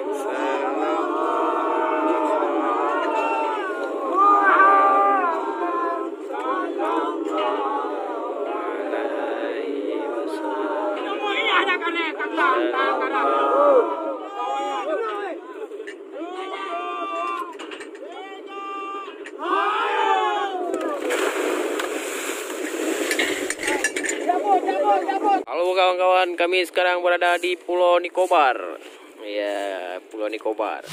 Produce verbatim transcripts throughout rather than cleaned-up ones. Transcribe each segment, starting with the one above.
Halo kawan-kawan, kami sekarang berada di Pulau Nicobar. Ya, Pulau Nicobar.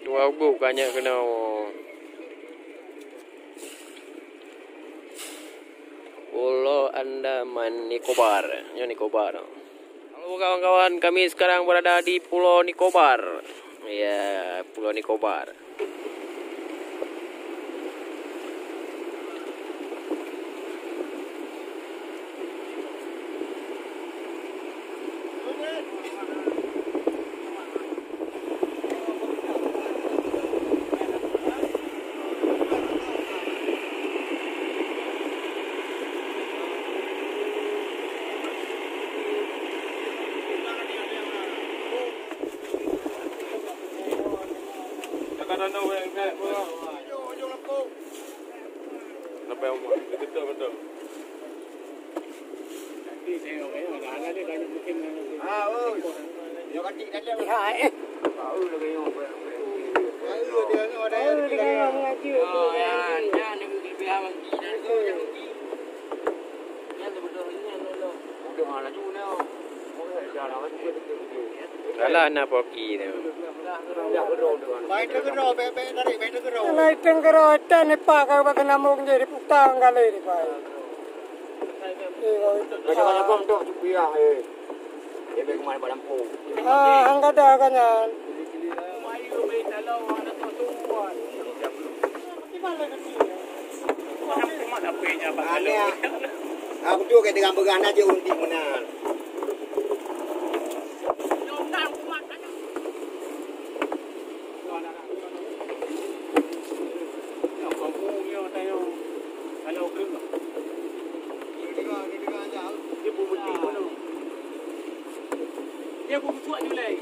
Dua guk ka nyak keunoe. Pulo Andaman Nicobar. Nyoe Nicobar. Halo kawan-kawan, kami sekarang berada di Pulau Nicobar. Ya, Pulau Nicobar. Alah, na poki tu. Lai teunggeuro, tan ipak ka bak keunamong jadi putang kali ni, Pak. Macam-macam tu, tu payah, eh. Dia pergi kemana, Pak Lampu? Ah, hang kada ka nyan. Aneh. Aku tu kat dengan berana je unti meunan. Dia bubutuak je lai.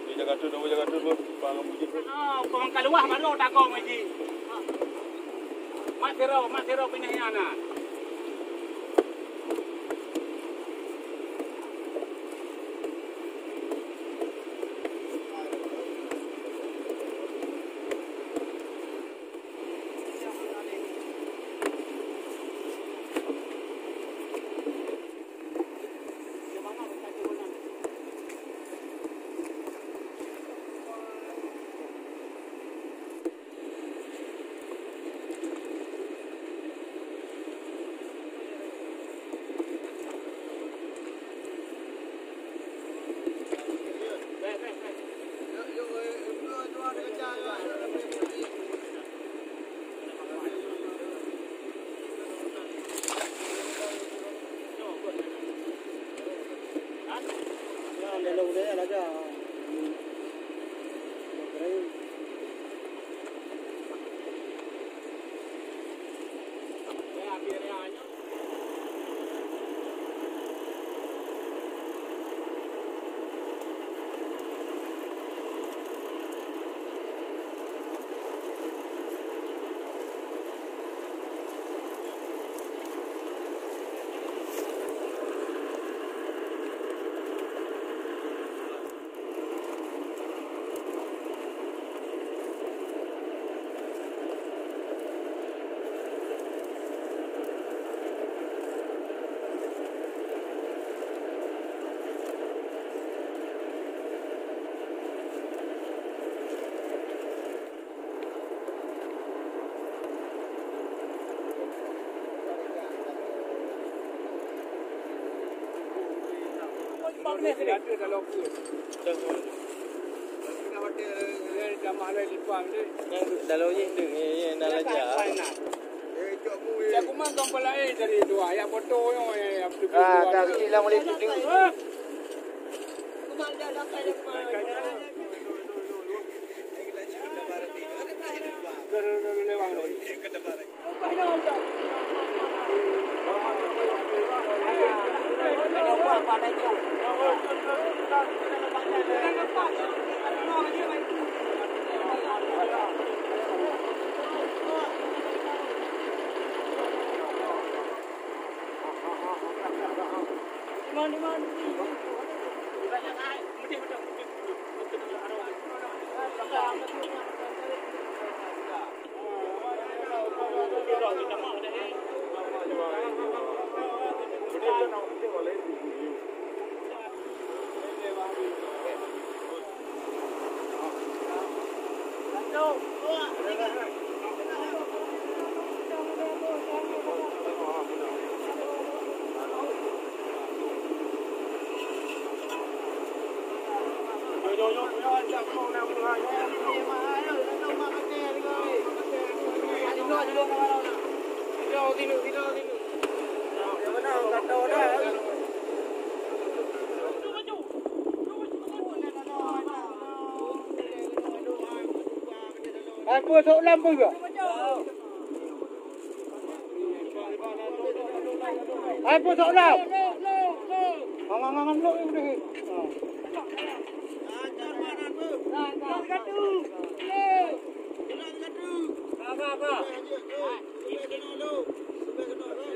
Dia jaga tu, dia jaga tu, tu, bang, bujur tu. Ah, kau orang keluar baru tak kau ngaji. Mat sero, mat sero pindah nyan nah. Dalam jih tu, ya, ya, dalam jih. Ah, tak kecil lah boleh tu. Hai, peue, sok lam peue? Hai, peue, sok lam? Ngon, ngon, ngon, ngon, ngon, ngon.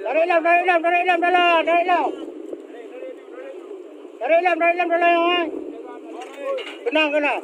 Tarék lam, tarék lam, tarék lam dalam, tarék lam. Tarék lam, tarék lam dalam, eh. Keunong, keunong.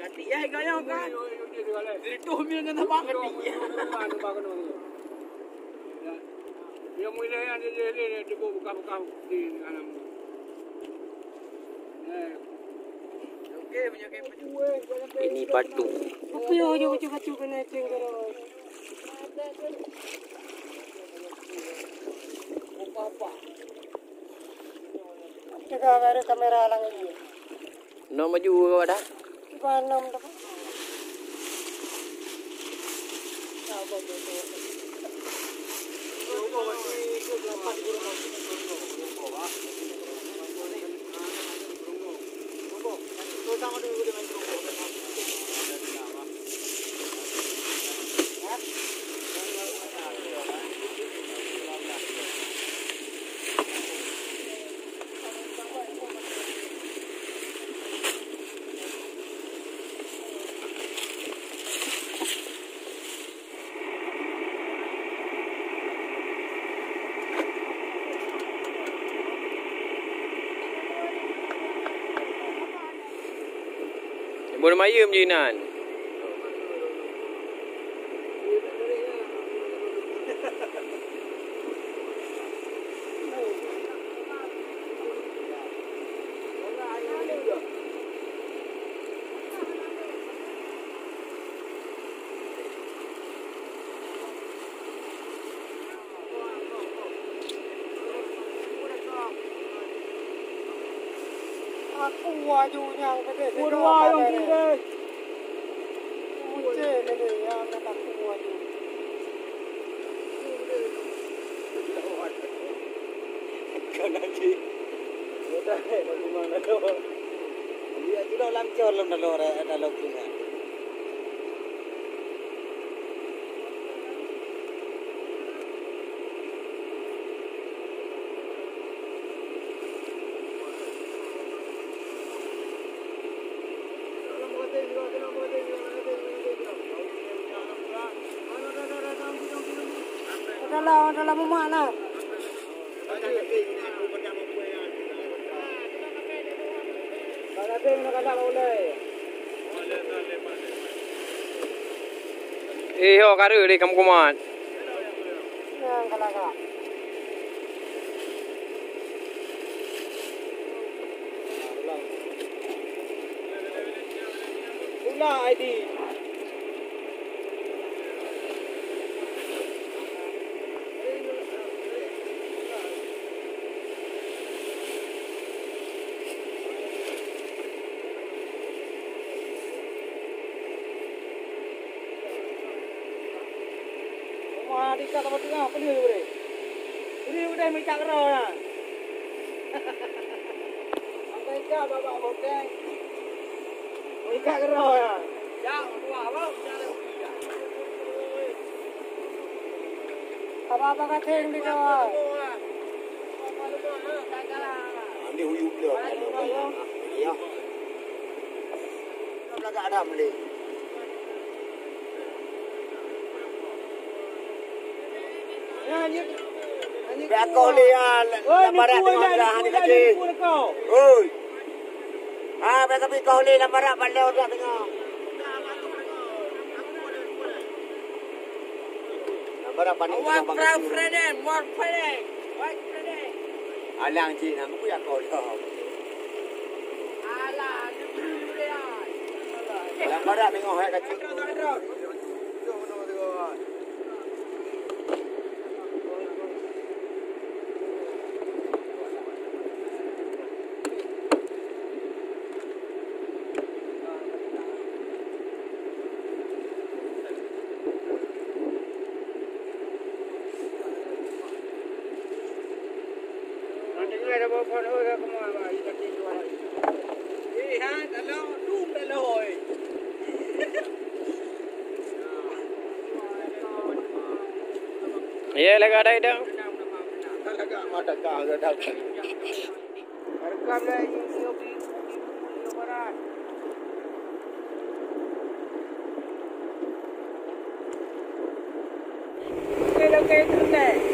Adik yah gaya kan. Jadi tu mil dengan abang adik. Ini batu. Apa yang hujung-hujung batu kena cengkerong? Cakap ada kamera lang ini. Nyoe maju ke wadah. Panam tu. Buet mayeuem jih nan. Aku aju nyang gede. Purwa yang tinggi. Ucil gede yang nak aku aju. Kan aja. Udah, eh, memang dah tahu. Dia tu dah lancor lom dah lor, eh, dah lom tu, eh. Dalam, dalam rumah lah. Eh, ho, kara deh kamu kumat. Nah, kalau kak. Pula I D. Wah, di kat tempat tengah, penuh je boleh. Penuh je boleh, mecak keroh dah. Sampai ikat babak boteng. Ikat keroh ya. Ya, dua abang. Apa-apa kating di kawal. Andi huyup dia. Ya. Belagak ada boleh. Bèk akoh lé, ah, lam barat teungoh dah, hana kaji. Oi. Ah, bèk akoh lé, lam barat bandar dah teungoh. Lam barat panik. One friend, friend, one friend. Alang cit, nama aku akoh lé. Alah, lam barat teungoh hai kaji. Iya, lagak ada idang. Lagak mata kau, lagak. Rekam lah, ini, ini, ini, ini, ini, barat. Okey, okey, terus, eh.